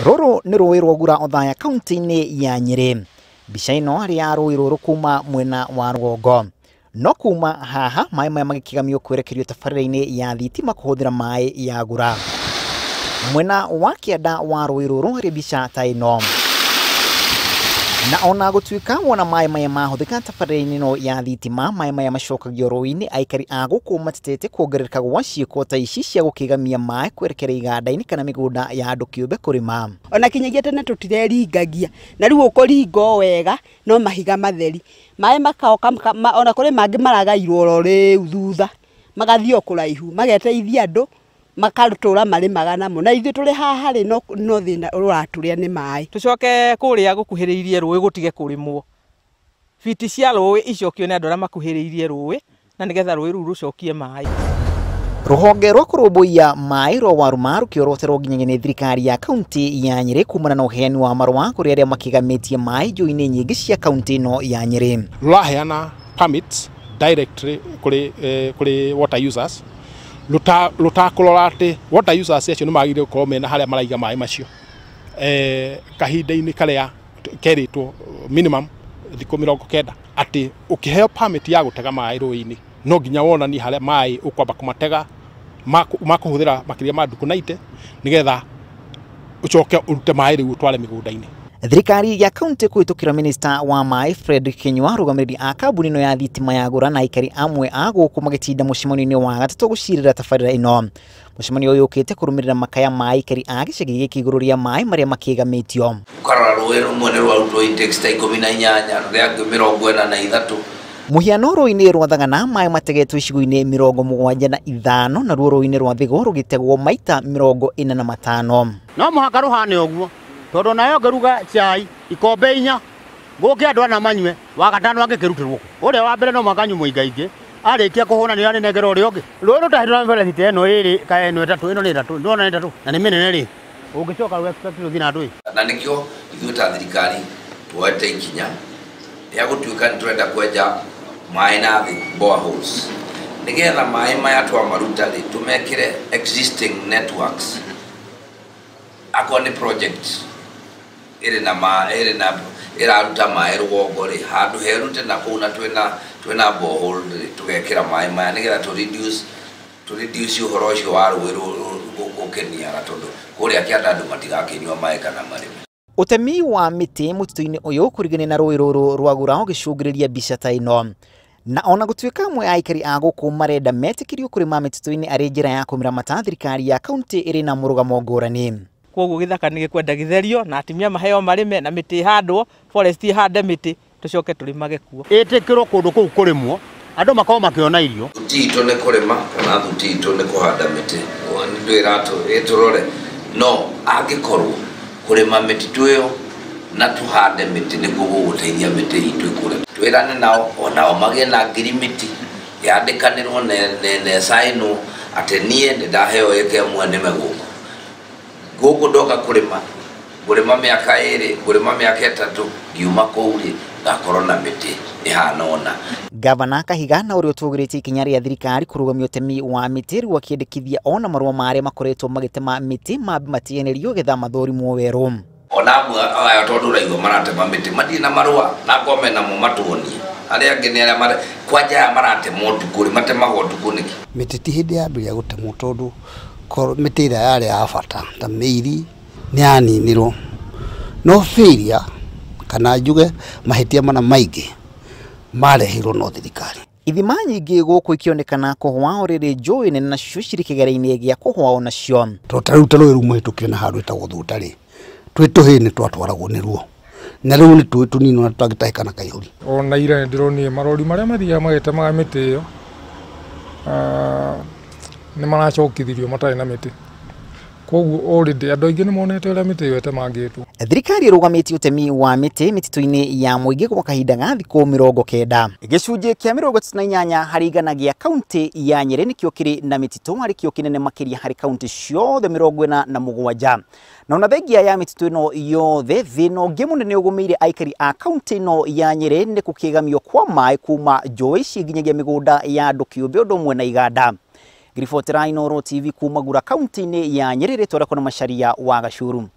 Rũrũ nĩ rũĩ rwa Gura Othaya kaunti-inĩ ya Nyĩrĩ. Mbica ĩno arĩ ya rũĩ rũrũ kuma mwena wa rũgongo. No kuma haha maĩ maya magĩkĩgamio kwerekerio tabarĩra-inĩ ya thitima kũhũthĩra maĩ ya Gura. Mwena wa kĩanda wa rũĩ rũrũ harĩ mbica ta ĩno. Na ona gũtuĩka wona maĩ maya mahũthĩka tabarĩra-inĩ ĩno ya thitima, maĩ maya macokagio rũĩ-inĩ, aikari a gũkũ matetete kuongerereka gwa ciĩko ta ici cia gũkĩgamia maĩ kwerekera iganda-inĩ kana mĩgũnda ya andũ kĩũmbe kũrĩma. Ona kinyagia tene tũtireringagia, na rĩu ũkũringa o wega no mahiga matheri. Maĩ makoka, ona kũrĩ mangĩ maragairwo oro rĩu thutha, magathiĩ o kũraihu, mageteithia andũ makarutũra marĩmaga namo, na ithuĩ tũrĩ haha rĩ no thĩna ũratũrĩa nĩ maĩ. Tũcoke kũrĩa gũkuhĩrĩirie rũĩ gũtige kũrĩmwo, biti cia rũĩ icokio nĩ andũ arĩa makuhĩrĩirie rũĩ, na nĩgetha rũĩ rũu rũcokie maĩ. Rũhonge rwa kũrũmbũiya maĩ rwa Waruma rũkĩoroterwo nginyagia nĩ thirikari ya kaunti ya Nyĩrĩ kumana na ũheani wa marũa kũrĩ arĩa makĩgamĩtie maĩ njũĩ-inĩ nyingĩ cia kaunti ĩno ya Nyĩrĩ. Rũraheana permits directly kũrĩ water users, rũtakũrora atĩ water users acio nĩ magĩrĩire gũkorwo mena harĩa maraiga maĩ macio kahinda-inĩ karĩa kerĩtwo minimum thikũ 90, atĩ ũkĩheo permit ya gũtega maĩ rũĩ-inĩ no nginya wonanie harĩa maĩ ũkwamba kũmatega makũhũthĩra makĩria ma ndukũ 90 nĩgetha ũcoke ũrute maĩ rĩu ũtware mĩgũnda-inĩ. Thirikari ya kaunti kũhĩtũkĩra minista wa maĩ Fred Kinyua, arũgamĩrĩri a kambuni ĩno ya thitima ya Gura na aikari amwe a gũkũ magĩtinda mũcemanio-inĩ wa gatatũ gũcirĩra tabarĩra ĩno. Mũcemanio ũyũ ũkĩte kũrũmĩrĩra makaya ma aikari a gĩcagi gĩkĩ igũrũ rĩa maĩ marĩa makĩgamĩtio. Ũkarora rũĩ rũmwe nĩ rwarutwo index ta 18, rũrĩa angĩ 43. Mũhiano rũĩ-inĩ rwa Thagana maĩ mategetwo icigo-inĩ 75, naruo rũĩ-inĩ rwa Thigo rũgĩtegwo maita 45. No mũhaka rũhane ũguo, tondũ nayo ngĩruga cai ikombe 4 gũke andũ ana manyue, wa gatano angĩkĩrutĩrwo kũ? Ũrĩa wa mbere no mũhaka anyue mũingaingĩ, arĩkia kũhũna nĩ arĩnengera ũrĩa ũngĩ. Rũĩ rũtahĩtwo na mĩberethi ta ĩno ĩrĩ, kana ĩno ĩtatũ, ĩno nĩ ĩtatũ, ndĩrona nĩ ĩtatũ, na nĩ mĩnene rĩ, ũngĩcoka rũ expect rũthiĩ na ndũĩ. Na nĩkĩo ithuĩ ta thirikari tuoete ikinya rĩa gũtuĩka nĩ tũrenda kwenja maĩ na thĩ boreholes, nĩgetha maĩ maya twamaruta rĩ tũmekĩre existing networks. Akorwo nĩ project ĩrĩ na ĩrĩ na ĩraruta maĩ rũgongo rĩ, handũ herute na kũu na twĩna borehole rĩ, tũgekĩra maĩ maya nĩgetha tũ reduce ũhoro ũcio wa rũĩ gũkĩniara, tondũ kũrĩa kĩanda andũ matigakĩnyua maĩ kana marĩme. Ũtemi wa mĩtĩ mũtitũ-inĩ ũyũ kũringana na rũĩ rũrũ rwa Gura ũgĩcũngĩrĩria mbica ta ĩno. Na ona gũtuĩka amwe a aikari a gũkũ marenda metĩkĩrio kũrĩma mĩtitũ-inĩ arĩ njĩra ya kũmĩramata, thirikari ya kaunti ĩrĩ na mũrũgamo ngũrani. Koguo gĩthaka nĩ gĩkwenda gĩtherio na atumia maheo marĩme na mĩtĩ ĩhandwo, forest ĩhande mĩtĩ, tũcoke tũrĩmage kuo. Ĩtĩkĩrwo kũndũ kũu kũrĩmwo, andũ makorwo makĩona irio. Thuti itũ nĩ kũrĩma kana thuti itũ nĩ kũhanda mĩtĩ, nĩ ĩtũrore. No angĩkorwo kũrĩma mĩtitũ ĩyo na tũhande mĩtĩ nĩkuo gũgũteithia mĩtĩ itũ ĩkũre. Twĩrane nao onao magĩe na ngirimiti yandĩkanĩrwo na ĩcainwo atĩ niĩ nĩ ndaheo ĩka ĩmwe nĩme gũkũ. Gũkũ ndoka kũrĩma, ngũrĩma mĩaka 2, ngũrĩma mĩaka 3, ngiuma kũu rĩ ngakorwo na mĩtĩ ĩhana ũna. Gavana Kahiga na ũrĩa ũtũgĩrĩtie ikinya rĩa thirikari kũrũgamia ũtemi wa mĩtĩ rĩu akĩendekithia ona marũa ma arĩa makoretwo magĩtema mĩtĩ mambe matianĩrio getha mathũrimwo werũ. Ona amwe aya tondũ ũraigua maratema mĩtĩ matirĩ na marũa, na akorwo menamo matuonie. Arĩa angĩ nĩ arĩa kwanja aya maratema ũtukũ rĩ, matemagwo ũtukũ nĩkĩ? Mĩtĩ ti hĩndĩ yambĩrĩria gũtemwo tondũ mĩtĩ ĩrĩa yarĩ ya bata ta mĩiri nĩ yaninirwo. No failure kana njuge mahĩtia mana maingĩ marehirwo no thirikari. Ithima nyingĩ gũkũ ikĩonekana kũhũa o rĩrĩ njũĩ nene nacio cirĩ kĩgera-inĩ gĩa kũhũa onacio. Tondũ ta rĩu ta rũĩ rũmũhĩtũkire na handũ ĩtagwo Thuta rĩ, twĩ tũhĩĩ nĩ twatwaragwo nĩ ruo, na rĩu nĩ tũĩ tũnini ona tũtangĩtahĩka na kaihũri. Ona ira nĩ ndĩronire marori marĩa mathiaga magĩtemaga mĩtĩ ĩyo, nĩ maracokithirio matarĩ na mĩtĩ. Koguo already andũ aingĩ nĩ monete ũrĩa mĩtĩ ĩyo ĩtemangĩtwo. Thirikari ĩrũgamĩtie ũtemi wa mĩtĩ mĩtitũ-inĩ ya mũingĩ gwa kahinda ga thikũ 90. Gĩcunjĩ kĩa 38 harĩ igana gĩa kaunti ya Nyĩrĩ nĩkĩo kĩrĩ na mĩtitũ, harĩ kĩo kĩnene makĩria harĩ kaunti ciothe 47. Na ona thengia ya mĩtitũ ĩno yothe, thĩna ũngĩ mũnene ũgũmĩire aikari a kaunti ĩno ya Nyĩrĩ nĩ gũkĩgamio kwa maĩ kuma njũĩ ici nginyagia mĩgũnda ya andũ kĩũmbe ũndũ ũmwe na iganda. Ngiribotera Inooro TV kuma Gura kaunti-inĩ ya Nyĩrĩ, rĩtwa rĩakwa nĩ Macharia wa Gacuru.